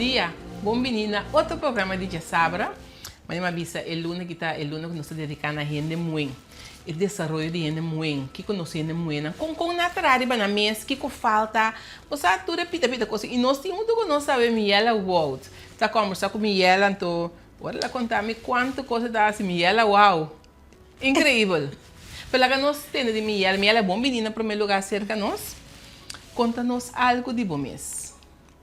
dia, bon bini na otro programa di Djasabra. Manera mi a bisa e luna ki ta e luna ku nos ta dediká na hende muhé, e desaroyo di hende muhé, kiko nos hende muhénan, kon kon nan traha riba nan mes, kiko falta, bo sa tur e pita pita kos. I nos tin huntu ku nos awe Miela Wout. Ta kòmbersá ku Miela anto ora el a konta mi kuantu kos e ta hasi, Miela wou! Increibel! Pero laga nos tende di Miel. Miel, bon bini na prome lugar cerca nos. Conta nos algo di bo mes.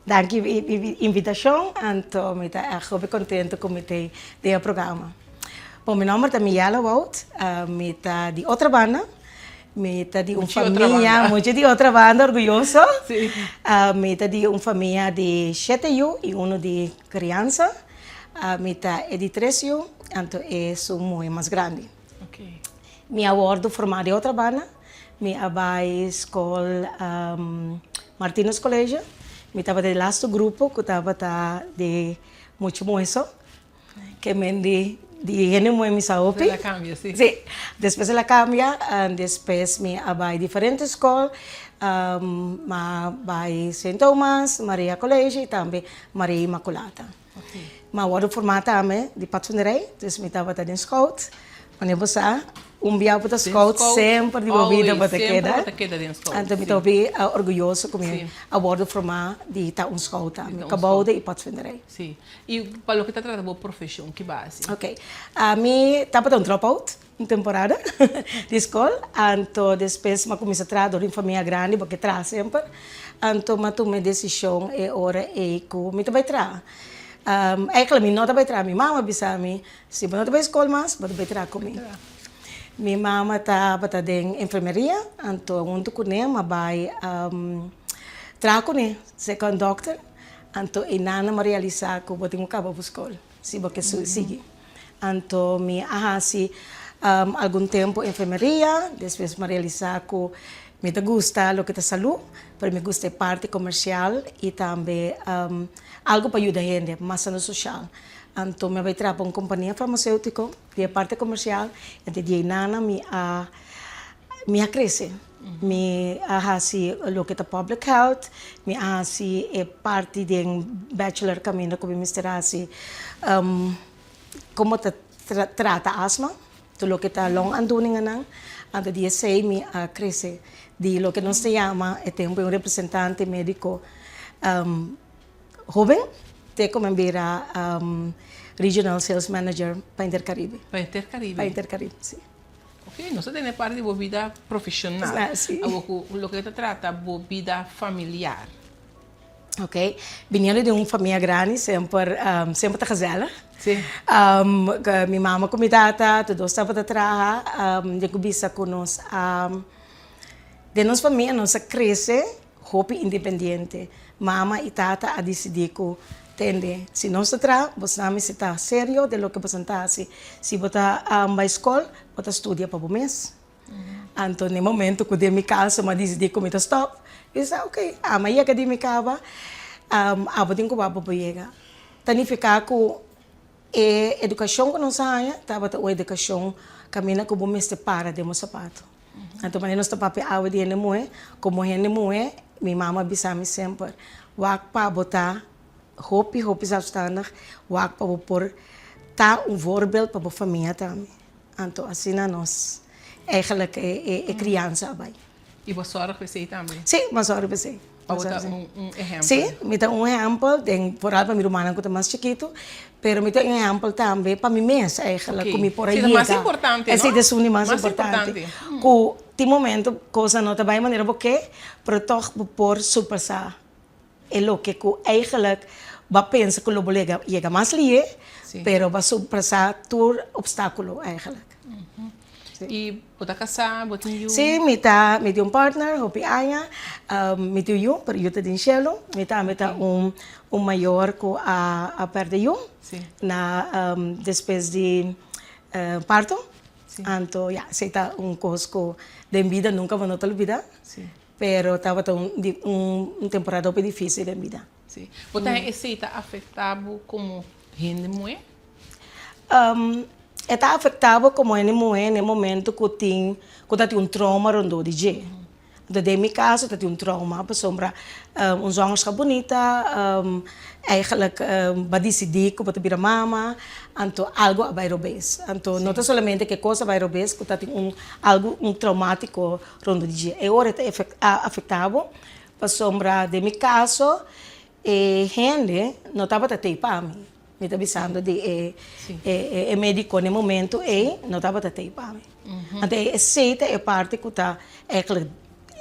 Danki pa e invitacion, anto mi ta echt hopi contento cu mi t'ey den e programa. Bon, mi nomber ta Miela Wout, mi ta di Otrabanda, mi ta di un famia, mucha di Otrabanda, orguyoso. Mi ta di un famia di shete yu y uno di criansa. Mi ta e di tres yu, anto e su muhe mas grandi. Mi a wòrdu formá di otra banda. Mi a bai skol Martinus College. Mi tabata di lastu grupo ku tabata di mucha muhe so. Ke men di di hende muhe mi sa hopi. El a kambia, si. Si. Despues el a kambia, despues mi a bai diferente skol. Mi a bai Sint Thomas, Maria College i tambe Maria Inmaculata. Mi a wòrdu formá tambe di patsonerij, dus mi tabata den scout. Wanneer bo sa, un bia bo ta scout, semper di bo bida bo ta keda. Anto mi ta hopi orguyoso ku mi a wòrdu formá di ta un scout tambe, kabouter i patsonerij. Sí. I pa loke ta trata bo profeshon, ki bo a hasi? Oké. Ami tabata un dropout. Un temporada di skol, anto despues m'a kuminsá traha dor di un famia grandi bo ke traha semper, anto m'a tuma e desishon e ora ei ku mi ta bai traha. Eigenlijk mi no ta bai traha, mi mama a bisa mi, si bo no ta bai skol mas, bo ta bai traha ku mi. Mi mama tabata den enfermeria, anto huntu kuné m'a bai traha kuné, second doctor, anto einan m'a realisá ku bo tin ku kaba bo skol. Si bo ke sigui. Anto mi a hasi algun tempu enfermeria, despues mi a realisá ku mi ta gusta loke ta salú, pero mi gusta e parti komersial i tambe algu pa yuda hende, mas na lo sosial. Anto mi a bai traha pa un kompania farmaseutiko di e parti komersial, anto di einana mi a Mi a krese. Mi a hasi loke ta public health, mi a hasi e parti den bachelor kaminda ku mi mester hasi komo ta trata asma, tur loke ta long aandoeningennan. Anto di esei mi a krese di loke nos ta yama e tempu un representante mediko hoben te ku mi a bira regional sales manager pa Intercaribe. Pa Intercaribe? Pa Intercaribe, si. Ok, nos ta tene parti di bo bida profesional. Ah, si. Awor ku loke ta trata bo bida familiar. Ok, biniendo di un famia grandi semper, semper ta gezellig. Si. Mi mama ku mi tata tur dos tabata traha, den ku bisa ku nos a, den nos famia nos a krese Hopi independiente. Mama i tata a disidí ku, Tende, si nos ta traha, bosnan mester ta serio den loke bosan ta hasi. Si bo ta bai skol, bo ta studia pa bo mes. Anto na e momento ku den mi kaso mi a disidí ku mi ta stòp, mi sa, oke, ami a yega di mi kaba, abo tin ku wak pa bo yega. Ta nifiká ku E edukashon ku nos a haña tabata un edukashon kaminda ku bo mester para den bo sapato. Anto manera nos ta papia awe di hende muhé, komo hende muhé mi mama a bisa mi semper, wak pa bo ta hopi hopi zelfstandig, wak pa bo por ta un voorbeeld pa bo famia tambe. Anto asina nos eigenlijk e kriansa a bai. I bo sòrg pa esei tambe? Sí, mi a sòrg pa esei. Pa bo ta un ehèmpel? Sí, mi ta un ehèmpel den vooral pa mi rumannan ku ta mas chikitu, pero mi ta un ehèmpel tambe pa mi mes eigenlijk, ku mi por a yega. Esei ta mas importante, no? Esei ta esun di mas importante. Ku tin momento kosnan no ta bai manera bo ke, pero tòg bo por surpasá e loke ku eigenlijk bo a pensa ku lo bo yega mas lihe, pero bo a surpasá tur opstákulo eigenlijk. I bo ta kasá, bo tin yu? Sí, mi ta, mi tin un partner hopi aña, mi tin un yu, pero yu ta den shelu. Mi tambe ta un un mayor ku a a pèrdè yu na despues di parto. Anto ya, esei ta un kos ku den bida nunka bo no ta lubidá, pero tabata un un temporada hopi difísil den bida. Sí. Bo ta haña esei ta afektá bo komo hende muhé? E ta afektá bo komo hende muhé na e momento ku tin, ku ta tin un trauma rondó di dje. Anto den mi kaso ta tin un trauma pasobra un zwangerschap bunita, eigenlijk bo a disidí ku bo ta bira mama, anto algu a bai robes. Anto no ta solamente ku e kos a bai robes ku ta tin un algu un traumatiko rondó di dje. E ora e ta afektá bo pasobra den mi kaso e hende no tabata tei pa mi. Mi ta bisando di e e medico n'e momento ey no tabata tey pa mi. Anto esey ta e parti cu ta eigenlijk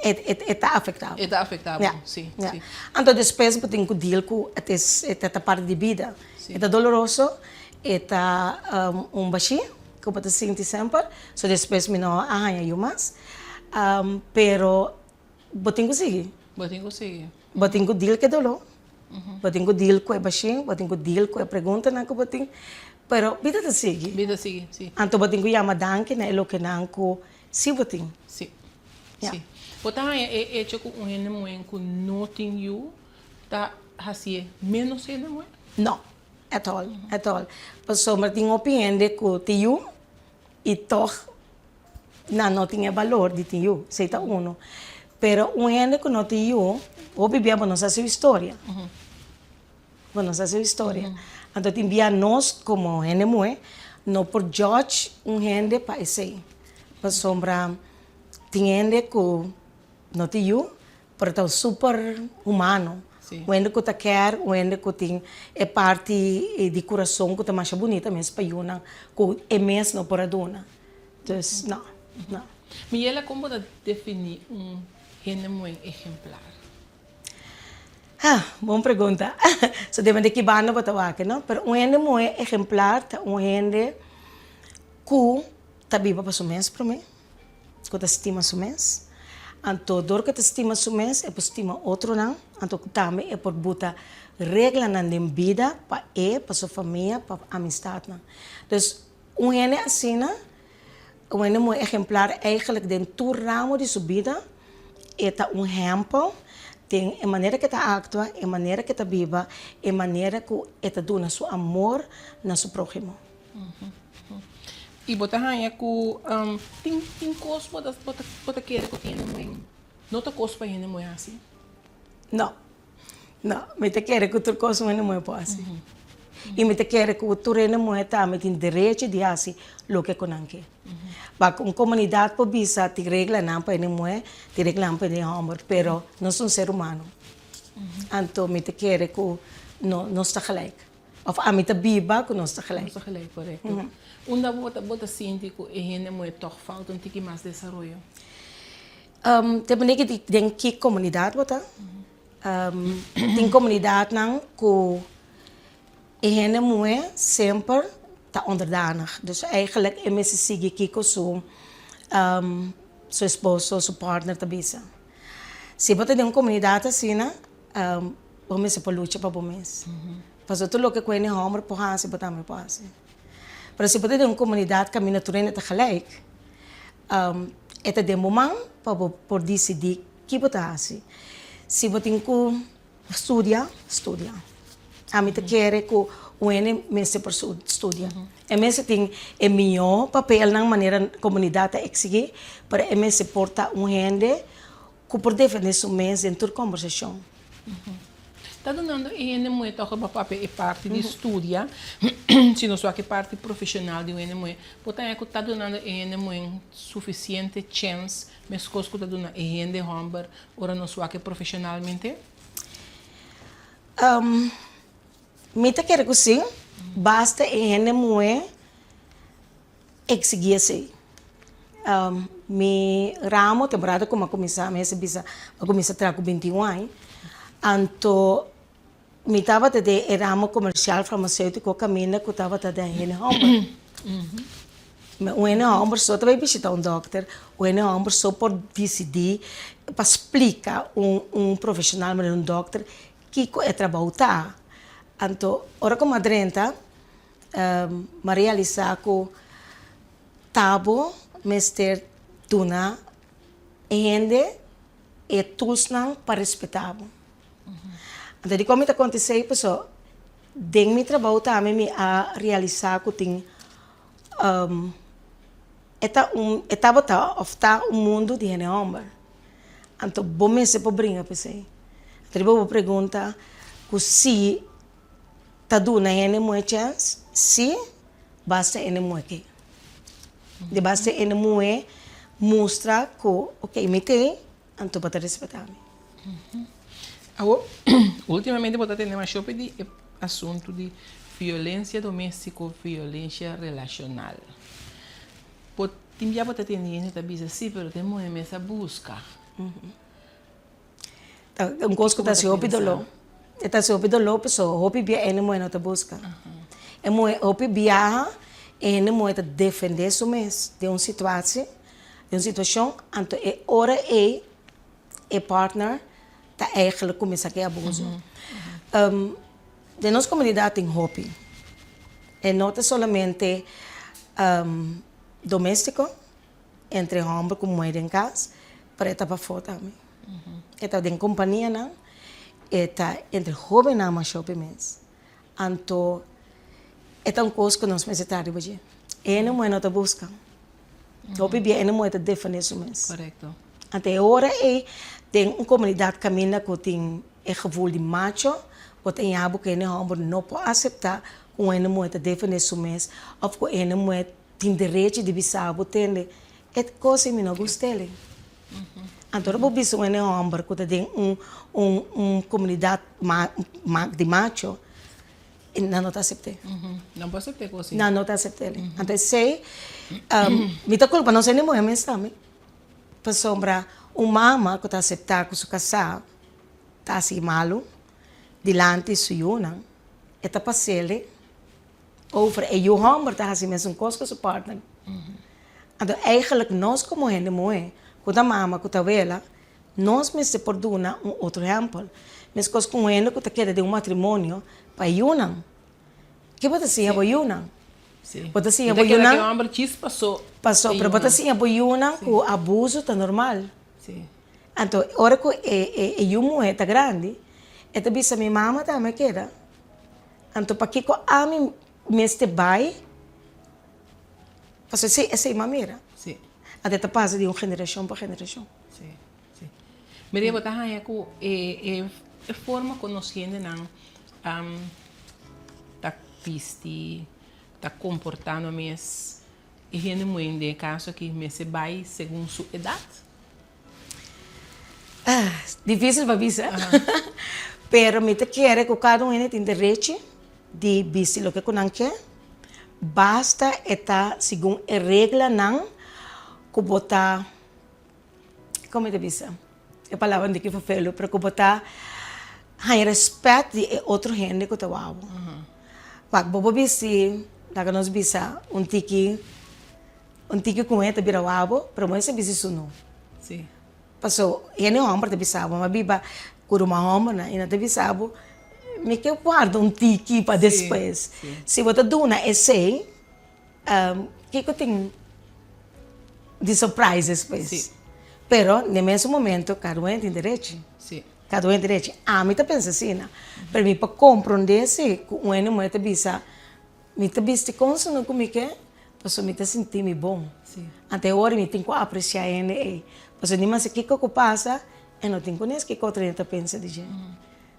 e ta afecta bo. E ta afecta bo, si, si. Anto despues bo tin cu deal cu het is e ta parti di bida. E ta doloroso, e ta un bashi cu bo ta sinti semper. So despues mi no a haña yu mas. Pero bo tin cu sigui. Bo tin cu sigui. Bo tin ku deal ku e doló, bo tin ku deal ku e bashin, bo tin ku deal ku e preguntanan ku bo tin, pero bida ta sigui. Bida sigui, si. Anto bo tin ku yama danki na e lokenan ku si bo tin. Si, si. Bo ta haña e echo ku un hende muhé ku no tin yu ta hasié ménos hende muhé? No, at all, at all. Pasobra tin hopi hende ku tin yu i tòg Nan no tin e balor di tin yu, esei ta uno. Pero un hende ku no tin yu, hopi bia bo no sa su historia. Bo no sa su historia. Anto tin bia nos komo hende muhé no por judge un hende pa esei. Pasobra tin hende ku no tin yu, pero ta super humano. Un hende ku ta care, un hende ku tin e parti di kurason ku ta masha bunita mes pa yunan ku e mes no por a duna. Dus no, no. Miela, kon bo ta definí un hende muhé ehemplar? Ha, bon pregunta. So depende di ki banda bo ta wak, no? Pero un hende muhé ehemplar ta un hende ku ta biba pa su mes promé, ku ta stima su mes. Anto dor ku e ta stima su mes e por stima otronan, anto tambe e por buta reglanan den bida pa e, pa su famia, pa amistatnan. Dus Un hende asina, un hende muy ehemplar eigenlijk den tur ramo di su bida, e ta un hèmpel den e manera ku e ta aktua, e manera ku e ta biba, e manera ku e ta duna su amor na su próhimo. I bo ta haña ku tin tin kos bo ta bo ta kere ku tin hende muhé no ta kos pa hende muhé hasi? No. No, mi ta kere ku tur kos un hende muhé por hasi. I mi ta kere ku tur hende muhé tambe tin derecho di hasi loke ku nan ke. Pa ku un komunidat por bisa tin reglanan pa hende muhé, tin reglanan pa hende hòmber, pero nos ta un ser humano. Anto mi ta kere ku no nos ta gelijk. Òf ami ta biba ku nos ta gelijk. Nos ta gelijk, korekto. Unda bo ta bo ta sinti ku e hende muhé tòg falta un tiki mas desaroyo? Depende di den ki komunidat bo ta. Tin komunidatnan ku e hende muhé semper ta onderdanig. Dus eigenlijk e mester sigui kiko su su esposo, su partner ta bisa. Si bo ta den un komunidat asina, bo mester por lucha pa bo mes. Pasobra tur loke ku hende hòmber por hasi, bo tambe por hasi. Pero si bo ta den un komunidat kaminda tur hende ta gelijk, e ta den bo man pa bo por disidí ki bo ta hasi. Si bo tin ku studia, studia. Ami ta kere ku un hende mester por studia. E mester tin e mihó papelnan manera komunidat ta eksigí, pero e mester por ta un hende ku por defendé su mes den tur kombersashon. Ta dunando e hende muhé tòg pa papia e parti di studia, si nos wak e parti profeshonal di un hende muhé, bo ta haña ku ta dunando e hende muhé sufisiente chèns meskos ku ta duna e hende hòmber ora nos wak e profeshonalmente? Mi ta kere ku sí, basta e hende muhé Exigí esei. Mi ramo, temporada ku mi a kuminsá, mi a bisa, mi a kuminsá traha ku bintiun aña, anto mi tabata den e ramo komersial farmaseutiko kaminda ku tabata den hende hòmber. Un hende hòmber so ta bai bishitá un dòkter, un hende hòmber so por disidí pa splika un un profeshonal manera un dòkter kiko e trabou ta. Anto ora ku mi a drenta M'a realisá ku ta bo mester duna e hende e toolsnan pa respetá bo. Anto dikon mi ta konta esei? Pasobra den mi trabou tambe mi a realisá ku tin e ta un e tabata òf ta un mundu di hende hòmber. Anto bo mester por bringa p'esei. Anto riba bo pregunta ku si ta duna hende muhé chèns, si, basta hende muhé ke. Di basta hende muhé mustra ku ok mi t'ei, anto bo ta respetá mi. Awor, ultimamente bo ta tende masha hopi di e asuntu di violensia doméstiko, violensia relashonal. Bo tin bia bo ta tende hende ta bisa, sí, pero ta e muhé mes a buska. Ta un kos ku ta hasi hopi doló. E ta hasi hopi doló pasobra hopi bia hende muhé no ta buska. E muhé hopi biaha e hende muhé ta defendé su mes den un situatie, den un situashon, anto e ora ei e partner ta eigenlijk kuminsá ku e abuso. Den nos komunidat tin hopi. E no ta solamente doméstiko, entre hòmber ku muhé den kas, pero e ta pafó tambe. E ta den kompanianan, e ta entre hóbennan masha hopi mes. Anto e ta un kos ku nos mester traha riba dje. E hende muhé no ta buska. Hopi bia e hende muhé ta defendé su mes. Anto e ora ei den un komunidat kaminda ku tin e gevoel di macho, bo ta yabu ku hende hòmber no por aseptá ku un hende muhé ta defendé su mes òf ku e hende muhé tin derecho di bisa bo tende e kos ei mi no gust'el. Anto ora bo bisa un hende hòmber ku ta den un un un komunidat di macho, nan no ta asept'é. Nan por asept'é kos ei. Nan no ta asept'é. Anto esei mi ta kulpa nos hende muhé mes tambe. Pasobra un mama ku ta aseptá ku su kasá ta hasi malu dilanti su yunan, e ta pas'el over. E yu hòmber ta hasi mesun kos ku su partner. Anto eigenlijk nos komo hende muhé ku ta mama ku ta wela, nos mester por duna un otro ehèmpel. Meskos ku un hende ku ta keda den un matrimonio pa e yunan. Ke bo ta siña bo yunan? Bo ta siña bo yunan. Pasó, pero bo ta siña bo yunan ku abuso ta normal. Anto ora ku e yu muhé ta grandi, e ta bisa mi mama tambe a keda. Anto pakiko ami mester bai? Pasobra esei, esei m'a mira. Anto e ta pasa di un generashon pa generashon. Mira, bo ta haña ku e forma ku nos hendenan ta bisti, ta komportá nan mes, e hende muhé den e kaso aki mester bai segun su edat? Difísil pa bisa, pero mi ta kere ku kada un hende tin derechi di bisti loke ku nan ke, basta e ta segun e reglanan ku bo ta. Kon mi ta bisa? E palabra no ta ki vervelu, pero ku bo ta haña rèspèt di e otro hende ku ta wou bo. Wak, bo por bisti, laga nos bisa, un tiki, un tiki ku hende ta bira wou bo, pero bo mester bisti sunú. Paso, hende hòmber ta bisa bo, mi a biba ku ruman hòmbernan i nan ta bisa bo, mi ke warda un tiki pa despues. Si bo ta duna esei. Kiko tin di surprise despues. Sí. Pero n'e mesun momento kada un tin derechi. Sí. Kada un tin derechi. Ami ta pensa asina. Pero mi por comprende si ku un hende muher ta bisa mi ta bisti kon sino ku mi ke pasobra mi ta sinti mi bon. Sí. Anto e ora mi tin ku aprecia e hende ei. Pasobra ni mas kiko ku pasa e no tin kunes kiko otro hende ta pensa di dje.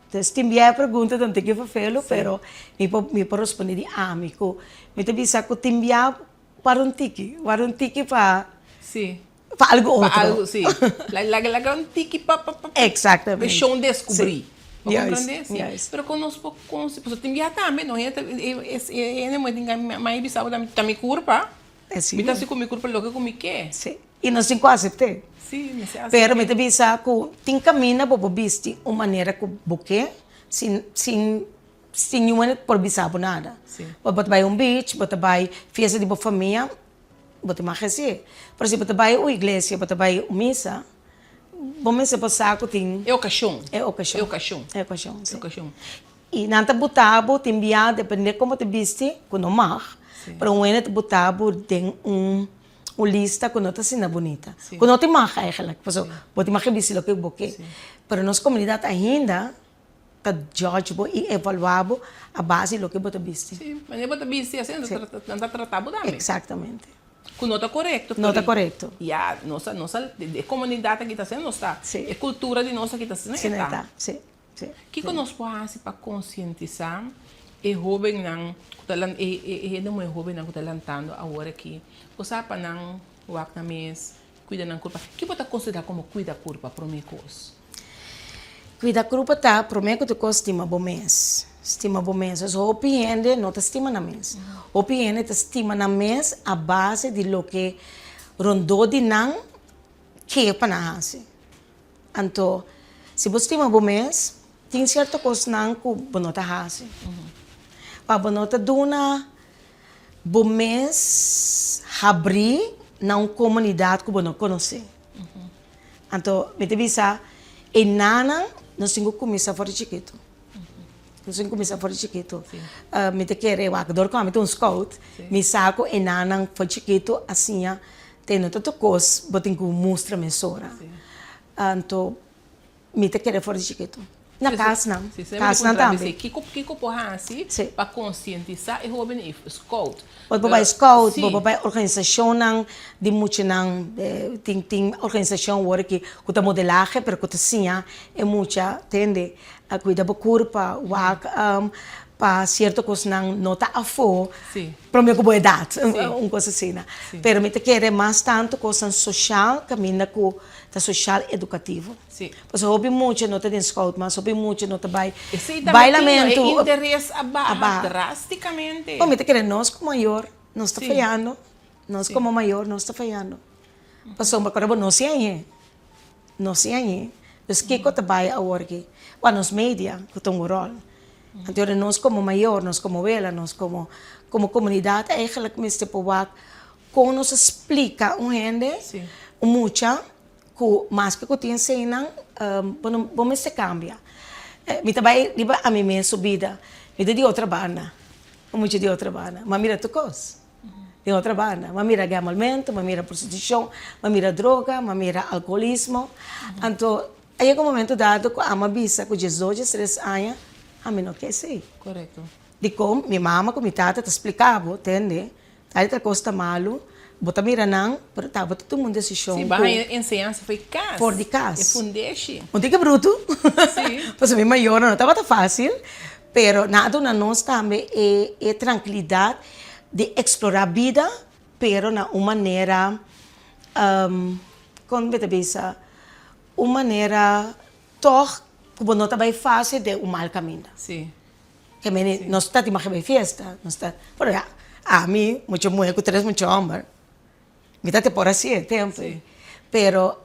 Entonces tin bia e pregunta ta un tiki vervelu pero mi por mi por responde di ami ku mi ta bisa ku tin bia wara un tiki wara un tiki pa Sí. pa algu Pa otro. algu sí. Laga laga un tiki pa pa pa Exactamente. pa shon deskubrí. Sí. Bo Juist, komprendé? Sí. juist. Pero kon nos por konsi pasobra tin bia tambe no hende ta e e hende muhé tin mai bisa bo ta mi kurpa. Así Mi ta hasi ku mi kurpa loke ku mi ke. Sí. I nos tin ku asept'é. Sí, mester asept'é. Pero mi ta bisa ku tin kaminda bo por bisti un manera ku bo ke sin sin sin niun hende por bisa bo nada. Sí. Bo ta bai un beach, bo ta bai fiesta di bo famia, bo ta mag hasié. Pero si bo ta bai un iglesia, bo ta bai un misa, bo mester por sa ku tin. E okashon. E okashon. E okashon. E okashon, sí. E okashon. I nan ta buta bo tin bia depende kon bo ta bisti ku no mag, pero un hende ta buta bo den un un lista ku no ta asina bunita, ku no tin mag eigenlijk, pasobra bo tin mag di bisti loke bo ke. Pero nos komunidat ainda ta judge bo i evalua bo a base di loke bo ta bisti. Sí, manera bo ta bisti asina nan ta trata bo tambe. Exactamente. Ku no ta korekto. No ta korekto. Ya, nos a, nos a, e komunidat aki ta asina nos ta. Si. E kultura di nos aki ta asina e ta. Asina e ta, si, si. Kiko nos por hasi pa konsientisá e hóbennan ku ta lan, e e hende muhé hóbennan ku ta lantando awor aki, ku sa pa nan wak nan mes, kuida nan kurpa. Ki bo ta konsiderá komo kuida kurpa promé kos? Kuida kurpa ta promé ku tur kos stima bo mes. Stima bo mes. Pasobra hopi hende no ta stima nan mes. Hopi hende ta stima nan mes a base di loke rondó di nan ke pa nan hasi. Anto, si bo stima bo mes, tin sierto kosnan ku bo no ta hasi. Pa bo no ta duna bo mes habrí na un komunidat ku bo no konosé. Anto mi ta bisa e nannan nos tin ku kuminsá for di chikitu. Nos tin ku kuminsá for di chikitu. Mi ta kere wak dor ku ami ta un scout, mi sa ku e nannan for chikitu a siña te no ta tur kos bo tin ku mustra mesora. Anto Mi ta kere for di chikitu. Na kasnan. Kasnan tambe. Kiko kiko por hasi pa konsientisá e hóben i scout? Bo por bai scout, bo por bai organisashonnan di muchanan. Tin tin organisashon wor aki ku ta modelahe pero ku ta siña e mucha tende a kuida bo kurpa, wak pa sierto kosnan no ta afó prome ku bo edat, un kos asina. Pero mi ta kere mas tantu kosnan soshal kaminda ku ta soshal edukativo. Pasobra hopi mucha no ta den scout mas, hopi mucha no ta bai bailamentu. E interes a baha drasticamente. Bo mi ta kere nos como mayor nos ta fayando, nos como mayor nos ta fayando. Pasobra ora bo no siña, no siña, dus kiko ta bai awor aki? Wak nos media ku ta un rol. Anto ora nos como mayor, nos como wela, nos como comunidad eigenlijk mester por wak kon nos a splika un hende, un mucha Ku maske ku tin eseinan, bo no bo mester kambia. Mi ta bai riba ami mes su bida. Mi ta di otro banda, un mucha di otro banda. M'a mira tur kos di otro banda. M'a mira gamelmentu, m'a mira prostitushon, m'a mira droga, m'a mira alkoholismo. Anto a yega un momento dado ku ami a bisa ku diesdos, diestres aña, ami no ke esei. Dikon mi mama ku mi tata ta splika bo, tende, Tal i tal kos ta malu, bo ta mira nan, pero ta bo ta tuma un desishon ku. Si, bo haña enseñansa for di kas. For di kas. E fundeshi. Un tiki brutu. Si. Pasobra mi mayornan no tabata fásil, pero nan a duna nos tambe e e trankilidat di eksplorá bida, pero na un manera, kon mi ta bisa, un manera tòg ku bo no ta bai fásil den un mal kaminda. Si. Ke mene nos ta tin mag bai fiesta, nos ta, pero ya, ami mucha muhe ku tres mucha homber, mi ta te por hasi e tempo ei. Pero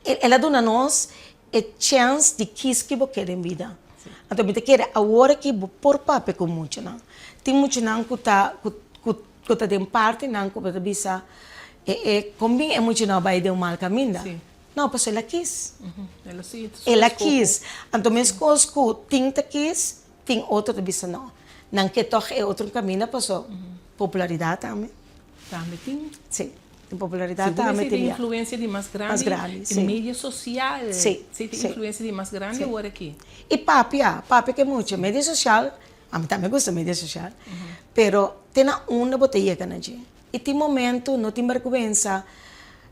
el a duna nos e chèns di kis ki bo ke den bida. Anto mi ta kere awor aki bo por papia ku muchanan. Tin muchanan ku ta ku ku ta den partinan ku bo ta bisa e e kon bin e muchanan a bai den un mal kaminda. No, pasobra el a kis. El a kis. Anto meskos ku tin ta kis, tin otro ta bisa no. Nan ke tòg e otro kaminda paso popularidat tambe. Tambe tin. Si, tin popularidat tambe tin. Sigur esei ta influensia di mas grandi. Mas grandi, si. E media sosial. Si. Esei ta influensia di mas grandi awor aki. I papia, papia ke mucha. Media sosial, ami tambe gusta media sosial, pero te na unda bo ta yega na dje. I tin momento no tin bergwensa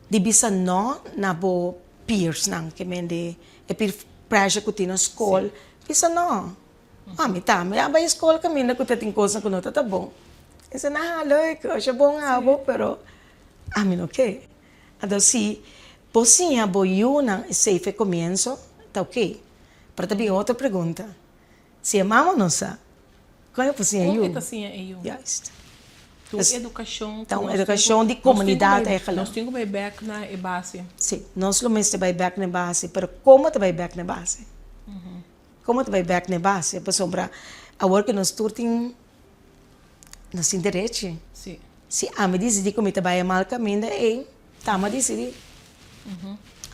di bisa no na bo peersnan, ke men di e peer pressure ku tin na skol, bisa no. Ami tambe a bai skol kaminda ku ta tin kosnan ku no ta ta bon. E sa nan, ha leuk, asha bon abo, pero ami no ke. Anto si bo siña bo yunan esei fe komienso, ta oke. Pero ta bin otro pregunta, Si e mama no sa, kon e por siña e yu? Kon e ta siña e yu? Juist. Ta un edukashon. Ta un edukashon di komunidat eigenlijk. Nos tin ku bai bèk na e base. Si, nos lo mester bai bèk na e base, pero komo ta bai bèk na e base? Komo ta bai bèk na e base? Pasobra awor ku nos tur tin, nos tin derechi. Si. Si ami disidí ku mi ta bai e mal kaminda ei, Tama disidí.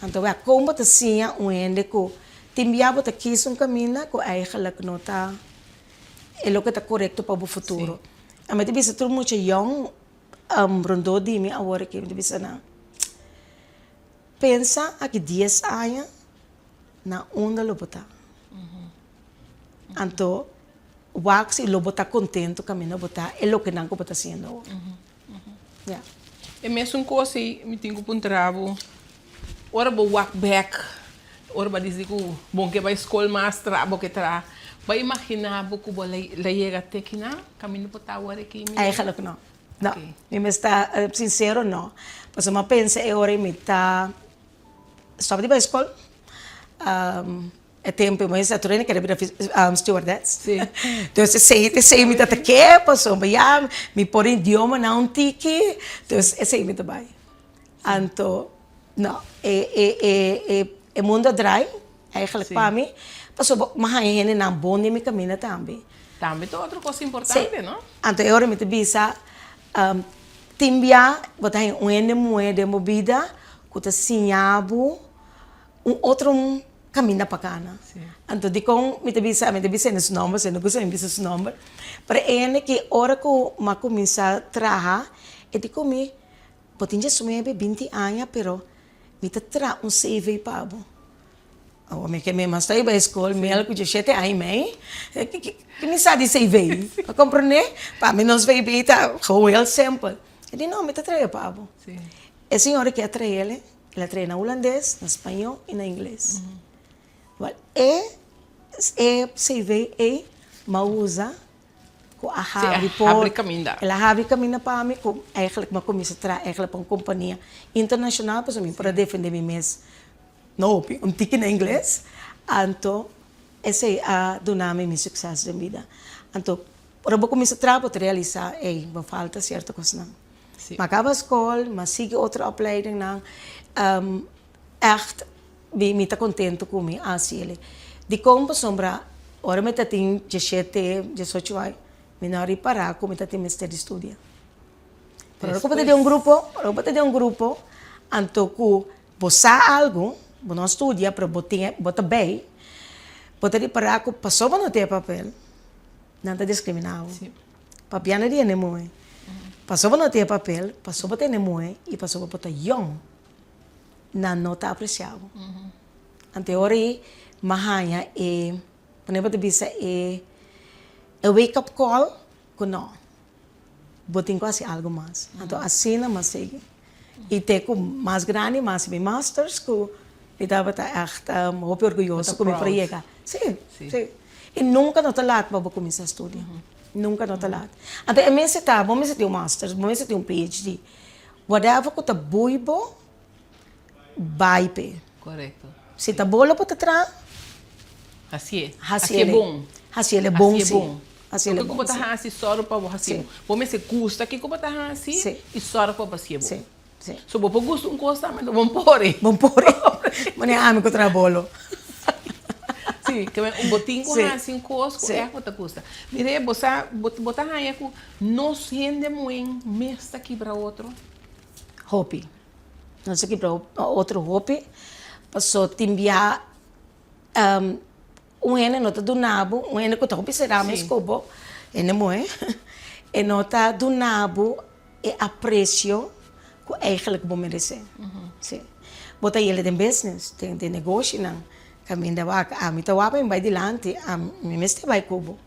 Anto wak, kon bo ta siña un hende ku tin bia bo ta kis un kaminda ku eigenlijk no ta e loke ta korekto pa bo futuro? Ami ta bisa tur mucha yòn rondó di mi awor aki, mi ta bisa nan, pensa aki dies aña na unda lo bo ta. Anto wak si lo bo ta kontento kaminda bo ta e lokenan ku bo ta hasiendo awor. Ja. E mesun kos ei mi tin ku puntra bo, ora bo wak bek, ora bo a disi ku bo ke bai skol mas tra bo ke tra, bo a imaginá bo ku bo la yega te kinan kaminda bo ta awor aki? Eigenlijk no. No. Mi mester ta sinsero no. Pasobra mi a pensa e ora ei mi ta stòp di bai skol. E tempu mi sa tur hende kere bira stewardess. Dus esei esei mi ta ta ke pasobra ya mi por idiomanan un tiki, dus esei mi ta bai. Anto no e e e e e mundo a drai eigenlijk pa mi pasobra mi a haña hendenan bon den mi kaminda tambe. Tambe ta otro kos importante no? Anto e ora mi ta bisa tin bia bo ta haña un hende muhé den bo bida ku ta siña bo un otro kaminda pa kana. Anto dikon mi ta bisa, mi ta bisa hende su nòmber, si no gusta mi bisa su nòmber, pero e hende ki ora ku mi a kuminsá traha, e di ku mi, bo tin diesnuebe, binti aña, pero mi ta traha un CV pa bo. Awor mi ke mi mas ta bai skol, mi el ku dieshete aña i mei, ki mi sa di CV? Bo komprendé? Pa mi nos VB ta gewoon heel simpel. E di no, mi ta traha pa bo. E señora ki a traha el, El a trae na hulandes, na spañó i na ingles. Wèl, e e CV ei m'a usa ku a habri por. habri kaminda. El a habri kaminda pa mi ku eigentlik m'a kuminsá traha eigentlik pa un kompania internashonal pasobra mi por a defendé mi mes no hopi, un tiki na ingles. Anto esei a duna mi mi sukses den bida. Anto ora bo kuminsá traha bo ta realisá, ey, bo falta sierto kosnan. M'a kaba skol, m'a sigui otro opleidingnan. Ègt mi ta kontentu ku mi a hasi el'e. Dikon? Pasobra ora mi ta tin diesshete, diesocho aña, mi no a ripará ku mi ta tin mester di studia. Pero ora ku bo ta den un grupo, ora ku bo ta den un grupo, anto ku bo sa algu, bo no a studia, pero bo tin, bo ta bei, bo ta ripará ku pasobra bo no tin e papel, nan ta diskriminá bo. Papia no di hende muhe. Pasobra bo no tin e papel, pasobra bo ta hende muhe i pasobra bo ta yòn, nan no ta apresiá bo. Anto e ora ei mi a haña e, manera bo ta bisa e wake up call ku no, bo tin ku hasi algu mas. Anto asina mi a sigui. I te ku mas grandi mi a hasi mi masters ku mi tabata ègt hopi orguyoso ku mi por a yega. Sí, sí. I nunka no ta lat pa bo kuminsá studia. Nunka no ta lat. Anto e mester ta, bo mester tin un masters, bo mester tin un PhD. Whatever ku ta bui bo, bai p'e. Korekto. Si ta bo lo bo ta traha, Hasié. Hasié Hasié bon. Hasié le bon, Hasié si. bon. Hasié le Loke ku bon, bo ta si. hasi, sòru pa bo hasié Si. bon. Bo mester gusta kiko bo ta hasi Si. i sòru pa bo hasié bon. Si, si. So bo por gusta un kos tambe, bo por e. Bo por e. Manera ami ku traha bolo. Si, ke men bo tin ku Si. hasi un kos ku Si. ègt bo ta gusta. Mire, bo sa, bo bo ta haña ku nos hende muhé mes ta kibra otro? Hopi. Nos ta kibra otro hopi, paso tin bia un hende no ta duna bo, un hende ku ta hopi será mes ku bo, hende muhé, e no ta duna bo e apresio ku eigenlijk bo meresé. Sí. Bo ta yele den business, den den negoshinan, kaminda wak, ami ta wak pa mi bai dilanti, ami mester bai ku bo.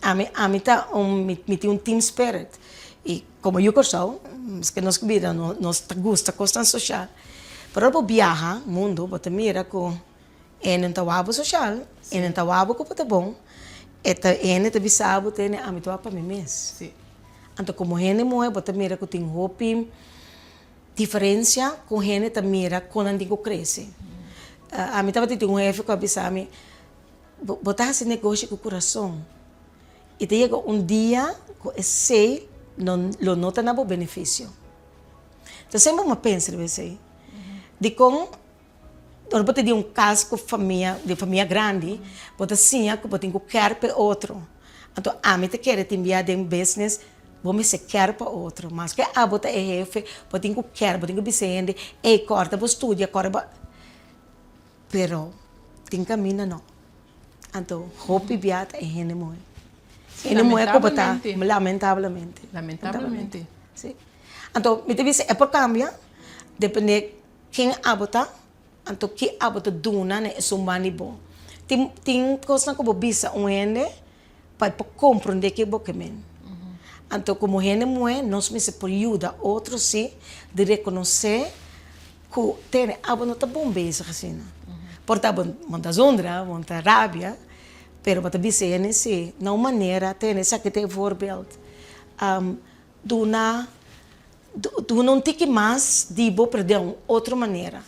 Ami ami ta un mi tin un team spirit i komo yu Kòrsou, maske nos bida nos ta gusta kosnan soshal, pero ora bo biaha mundu bo ta mira ku e hende no ta wak bo soshal, e hende no ta wak bo ku bo ta bon, e ta e hende ta bisa bo tene ami ta wak pa mi mes. Anto komo hende muhé bo ta mira ku tin hopi diferensia ku hende ta mira kon nan tin ku krese. Ami tabata tin un hefe ku a bisa mi, Bo ta hasi negoshi ku kurason i ta yega un dia ku esei lo no ta na bo benefisio. Ta semper bo a pensa riba esei. Dikon ora bo ta di un kas ku famia, di un famia grandi, bo ta siña ku bo tin ku kèr pa e otro. Anto ami ta kere tin bia den business, bo mester kèr pa otro. Maske abo ta e hefe, bo tin ku kèr, bo tin ku bisa e hende, ey kòrda bo studia, kòrda bo. Pero tin caminda no. Anto hopi bia ta e hende muhe. Hende muhe cu bo ta, lamentablemente. Lamentablemente. Si. Anto mi ta bisa e por cambia depende ken abo ta, anto ki abo ta duna na esun banda di bo. Tin tin cosnan cu bo bisa un hende pa e por comprende ke bo ke men. Anto komo hende muhé nos mester por yuda otro si di rekonosé ku tene abo no ta bon bezig asina. Por ta bo ta zundra, bo ta rabia, pero bo ta bisa hende si na un manera tene esaki ta e voorbeeld. Duna duna un tiki mas di bo pero den un otro manera.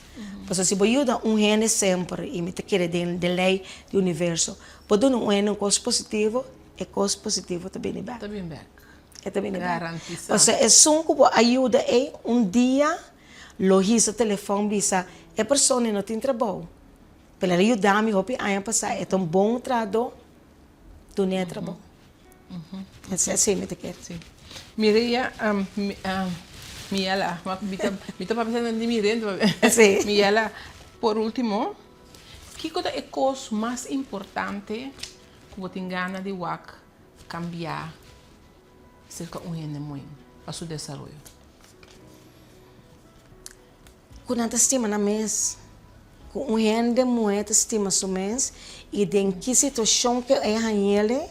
Pasobra si bo yuda un hende semper, i mi ta kere den den lei di universo, bo duna un hende un kos positivo, e kos positivo ta bini bèk. Ta bini bèk. E ta bini bèk. Garantisá. Pasobra esun ku bo a yuda ei un dia lo hisa telefòn bisa e persona no tin trabou, pero el a yuda mi hopi aña pasá, e ta un bon trahadó, dun'é e trabou. Así mi ta kere. Sí. Mireya, Miela, mi ta mi ta papia di Mireya. Sí. Miela, por ultimo, kiko ta e kos mas importante ku bo tin gana di wak kambia serka un hende muhé pa su desaroyo? Ku nan ta stima nan mes. Ku un hende muhé ta stima su mes i den ki situashon ku e hañ'el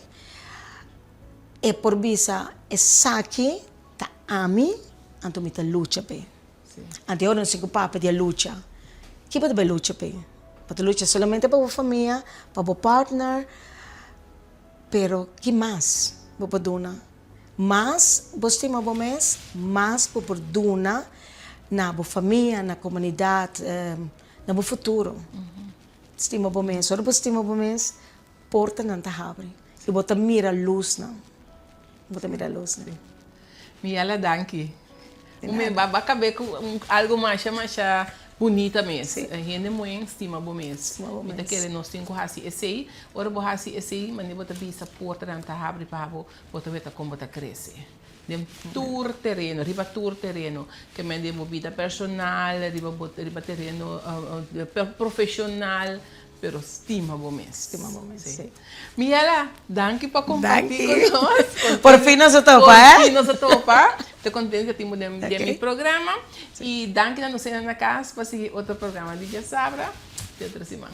e por bisa esaki ta ami, anto mi ta lucha p'e. Anto e ora nos tin ku papia di e lucha. Ki bo ta bai lucha p'e? Bo ta lucha solamente pa bo famia, pa bo partner, pero ki mas bo por duna? Mas bo stima bo mes, mas bo por duna na bo famia, na komunidat, na bo futuro. Stima bo mes. Ora bo stima bo mes, portanan ta habri i bo ta mira lusnan. Bo ta mira lusnan. Miela, danki. Bo a kab'é ku algu masha masha bunita mes. Hende muhé stima bo mes. Mi ta kere nos tin ku hasi esei. Ora bo hasi esei, manera bo ta bisa portanan ta habri pa bo, bo ta weta kon bo ta krese. Den tur tereno, riba tur tereno. Ke men den bo bida personal, riba bo riba tereno profeshonal. Pero stima bo mes. Stima bo mes, si. Miela, danki pa comparti cu nos. Por fin nos a topa, eh? Por fin nos a topa. Ta contento cu tin bo den mi programa. Y danki na nos hende na cas pa sigui otro programa di Djasabra. Te otro siman.